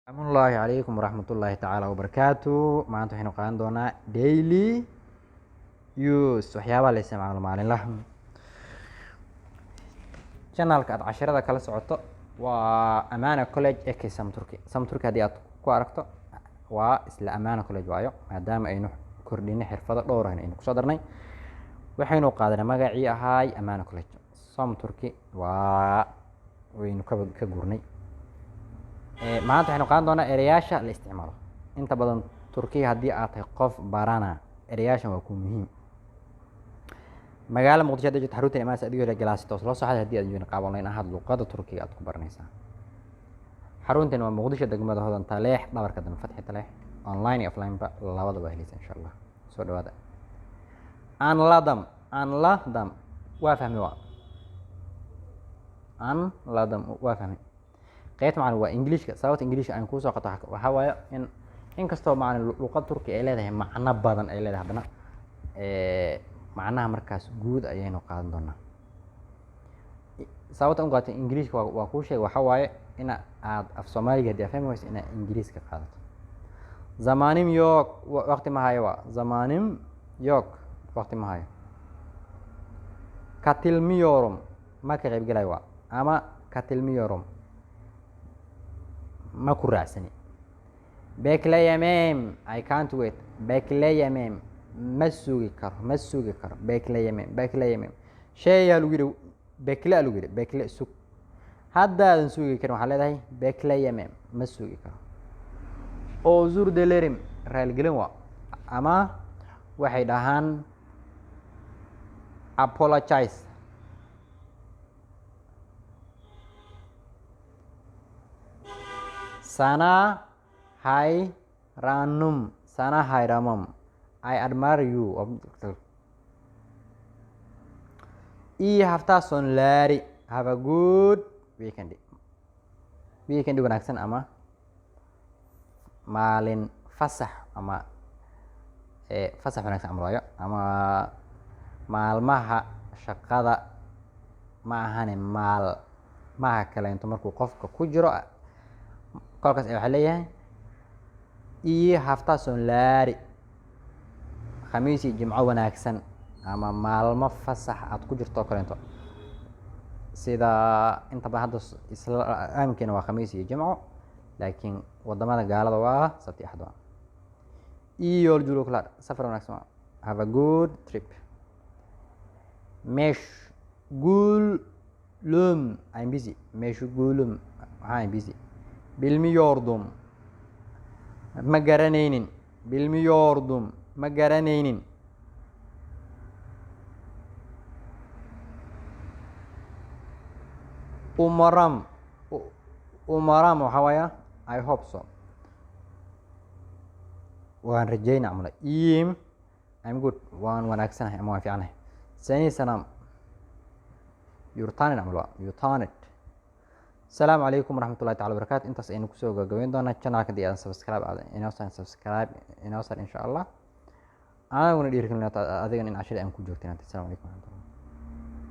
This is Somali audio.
Asalaamullaahi calaykum waraxmatullaahi tacaala wabarakaatu. Maanta waxaynu qaadan doonaa daily use, waxyaabaha la isticmaalo maalinlaha. Channelka aad casharada kala socoto waa Amana College aka Samturki. Samturki haddii aad ku aragto, waa isla Amana College waayo, maadaama aynu kordhinay xirfado dhowr ah aynu kusoo darnay, waxaynu qaadanay magacii ahaay Amana College. Samturki waa waynu ka gurnay. Maanta waxaynu qaadan doonaa ereyaasha la isticmaalo inta badan Turkiga. Haddii aad tahay qof barana, ereyaashan waa ku muhiim. Magaalada Muqdisho hadda joogto, xarunta imaanaysa adigoo hela galaasi toos loo soo xaday. Haddii aad joogin, qaab online ahaad luqadda Turkiga aad ku baranaysaa. Xaruntan waa Muqdisho, degmada Hodan, Taleex, dhabarka dambe Fatxi Taleex. Online iyo offline ba labadaba waa helaysa, insha Allah. Soo dhawaada. Anladım, anladım waa fahmi, waa anladım waa fahmi. Qaybta macalin waa Ingiliishka. Sababta Ingiliishka aan kuusoo qato waxaa waaye in inkastoo macalin luqad Turki ay leedahay macno badan ay leedahay, haddana macnaha markaas guud ayaynu qaadan doonaa. Sababta un qaatay Ingiliishka waa kuu sheegay, waxaa waaye ina aad af Soomaaliga haddii aad fahmi wayso, inaad Ingiriiska qaadato. Zamanım yok, waqti ma hayo waa. Zamanım yok, waqti ma hayo. Katılmıyorum, ma ka qaybgalayo waa, ama katılmıyorum, ma ku raacsani. Bekleyemem, I can't wait. Bekleyemem, ma sugi karo, ma sugi karo. Bekleyemem, bekleyemem. Sheeyaa lagu yidhi, bekle lagu yidhi, bekle, sug. Haddaadan sugi karin, waxaa leedahay bekleyemem, ma sugi karo. Özür dilerim, raaligelin waa, ama waxay dhahaan apologize. Sana hayranım, sana hayranım, I admire you. İyi hafta sonları, have a good weekend, weekend wanaagsan ama maalin fasax ama fasax wanaagsan camal waayo, ama maalmaha shaqada ma ahane maalmaha kaleento markuu qofka ku jiro kolkaas waxaa leeyahay iyi hafta sonları, khamiis iyo jimco wanaagsan, ama maalmo fasax aad ku jirto oo kaleento. Sida inta badan hadda islaamkeena waa khamiis iyo jimco, laakiin wadamada gaalada waa sabti, axad. Waa iyi yolculuklar, safar wanaagsan waa, have a good trip. Meşgulüm, I'm busy. Meşgulüm waxaa I'm busy. Bilmiyordum, ma garanaynin. Bilmiyordum, ma garanaynin. Umarım, umarım waxaa waaya I hope so, waan rajayna camal. İyiyim, I'm good, waan wanaagsanahay ama waan fiicanahay. Seni selam, you're turning camal waa you turn it. Asalaamu calaykum waraxmatullahi tacala wabarakatu. Intaas ayaynu kusoo gabagabeyn doonaa channelka. Haddii aadan subscribe aadan inoo saarin, subscribe inoo saar, insha Allah. Anaguna dhiirigelin adigana in cashada aan ku joogtin. Asalaamu calaykum waraxmatullah.